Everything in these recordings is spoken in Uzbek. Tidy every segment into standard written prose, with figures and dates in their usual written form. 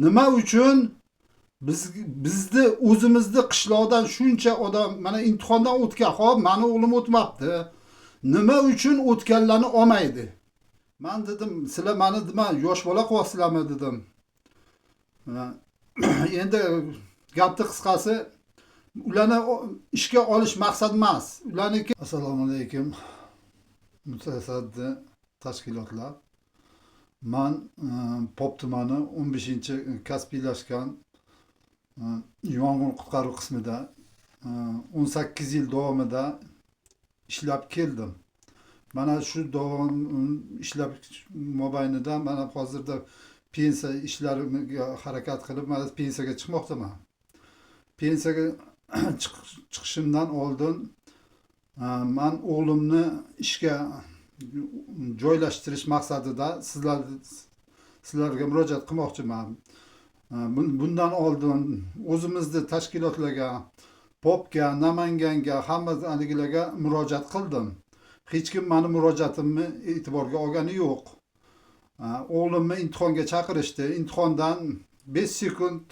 Nima uchun bizni o'zimizni qishloqdan shuncha odam mana imtihondan o'tgan, xo'p, mani o'g'lim o'tmabdi. Nima uchun o'tganlarni olmaydi? Man dedim, sizlar mani nima yosh bola qilyapsizlarmi dedim. Endi gapni qisqasi, ularni ishga olish maqsad emas. Ularniki. Assalomu alaykum. Mutasaddi tashkilotlar. Man Pop tumani 15 kasbiylashgan yong'in qutqaruv qismida 18 yil davomida ishlab keldim. Mana shu davom ishlab mobaynida mana hozirda pensiya ishlarimga harakat qilib, mana pensiyaga chiqmoqdaman. Pensiyaga chiqishimdan oldin man o'g'limni ishga joylashtirish maqsadida sizlarga murojaat qilmoqchiman. Bundan oldin o'zimizni tashkilotlarga, Popga, Namanganga, hamma haligilarga murojaat qildim. Hech kim mani murojaatimni e'tiborga olgani yo'q. O'g'limni imtihonga chaqirishdi. Imtihondan 5 sekund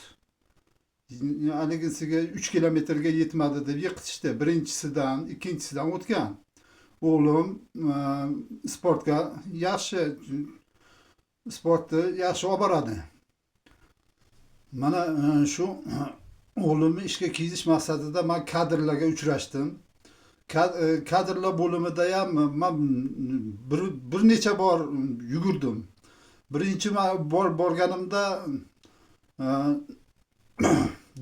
haligisiga 3 kilometrga yetmadi deb yiqitishdi. Birinchisidan, ikkinchisidan o'tgan. O'g'lim sportga yaxshi, sportni yaxshi olib boradi. Mana shu o'g'limni ishga kiydish maqsadida man kadrlarga uchrashdim. Kadrlar bo'limida ham man bir necha bor yugurdim. Birinchi bor borganimda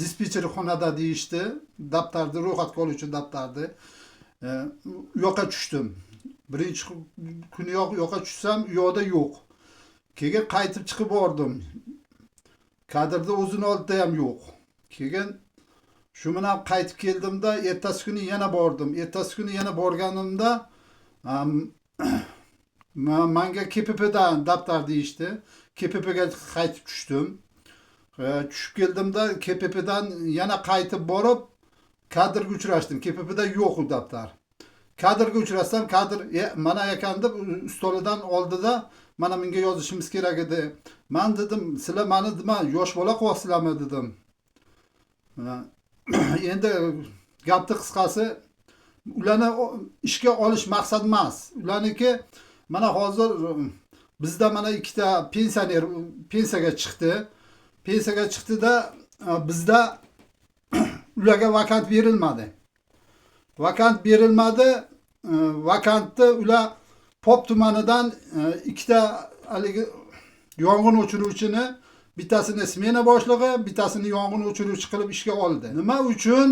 dispetcher xonada deyishdi. Daftarni, ro'yxatga oluvchi daftarni. U yoqqa tushdim. Birinchi kuni u yoqqa tushsam, u yoqda yo'q. Keyin qaytib chiqib bordim. Kadrda o'zini oldida ham yo'q. Keyin shu bilan qaytib keldimda, ertasi kuni yana bordim. Ertasi kuni yana borganimda manga KPPdan daftar deyishdi. KPPga qaytib tushdim. Tushib keldimda, KPPdan yana qaytib borib kadrga uchrashdim. KPPda yo'q u daftar. Kadrga uchrasam, kadr mana ekan deb ustolidan oldida mana bunga yozishimiz kerak edi. Man dedim, sizlar mani nima yosh bola qilyapsizlarmi dedim. Endi gapni qisqasi, ularni ishga olish maqsad emas. Ularniki mana hozir bizda mana ikkita pensioner pensiyaga chiqdi. Pensiyaga chiqdida bizda ularga vakant berilmadi. Vakant berilmadi. Vakantni ular Pop tumanidan ikkita haligi yong'in o'chiruvchini, bittasini smena boshlig'i, bittasini yong'in o'chiruvchi qilib ishga oldi. Nima uchun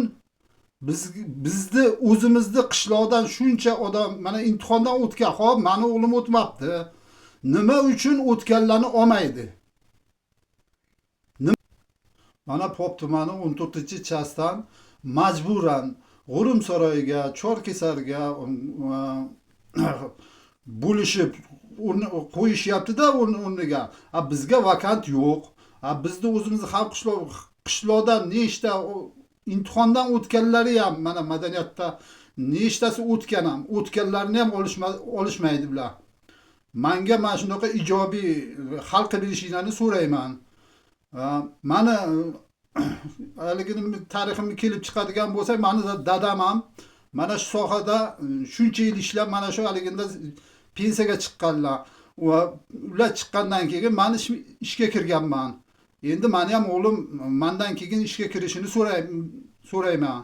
bizni o'zimizni qishloqdan shuncha odam mana imtihondan o'tgan, xo'p, mani o'g'lim o'tmabdi. Nima uchun o'tganlarni olmaydi? Mana Pop tumani 14-часть dan majburan G'urum saroyiga, Chorkesarga bo'lishib qo'yishyapti-da o'rniga. A bizga vakant yo'q. A bizni o'zimizni ham qishloqdan nechta imtihondan o'tganlari ham, mana madaniyatda nechtasi o'tgan ham, o'tganlarni ham olishmaydi bular. Manga mana shunaqa ijobiy hal qilib berishinglarni so'rayman. Mani haligi tariximga kelib chiqadigan bo'lsak, mani dadam ham mana shu sohada shuncha yil ishlab, mana shu haliginda pensiyaga chiqqanlar va ular chiqqandan keyin man ishga kirganman. Endi mani ham o'g'lim mandan keyin ishga kirishini so'rayman.